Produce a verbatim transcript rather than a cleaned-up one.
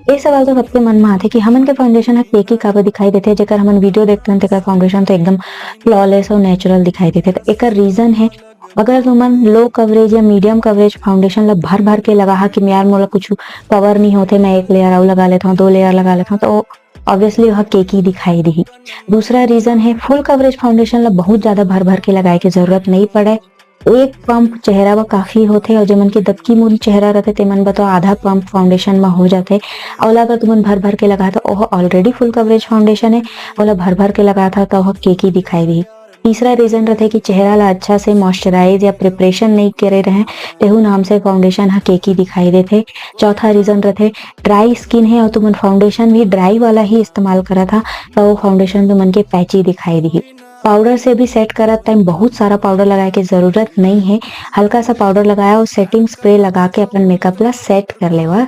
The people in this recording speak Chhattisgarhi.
ये सवाल तो सबके मन में आथे कि हमन के फाउंडेशन ह केकी काबर दिखाई देथे, जेकर हमन वीडियो देखथन तेकर फाउंडेशन तो एकदम फ्लॉलेस और नेचुरल दिखाई देथे। तो एकर रीजन है, अगर तुमन लो कवरेज या मीडियम कवरेज फाउंडेशन ला भर भर के लगाहा कि यार मोला कुछ कवर नहीं होथे, मैं एक लेयर अउ लगा लेथव, दो लेयर लगा लेथव, तो ऑब्वियसली वह केकी दिखाई देही। दूसरा रीजन है, फुल कवरेज फाउंडेशन ला बहुत ज्यादा भर भर के लगाए के जरूरत नहीं पड़े। एक पंप चेहरा बर काफी होथे और जेमन के दतकी मुरी चेहरा रहथे तेमन बर तो आधा पंप फाउंडेशन में हो जाथे। ओला अगर तुमन भर भर के लगात हो, ओह ऑलरेडी फुल कवरेज फाउंडेशन है, ओला भर भर के लगात हो तो ओह केकी दिखाई देही। तीसरा रीजन रहथे कि चेहरा ला अच्छा से मॉइस्चराइज या प्रिपरेशन नहीं करे रहे, तेहू नाम से फाउंडेशन ह केकी दिखाई देथे। चौथा रीजन रहथे ड्राई स्किन है और तुमन फाउंडेशन भी ड्राई वाला ही इस्तेमाल करत हा, तो वो फाउंडेशन तुमन के पैची दिखाई देही। पाउडर से भी सेट करत टाइम बहुत सारा पाउडर लगाए के जरूरत नहीं है, हल्का सा पाउडर लगाया और सेटिंग स्प्रे लगा के अपन मेकअप ला सेट कर लेवा।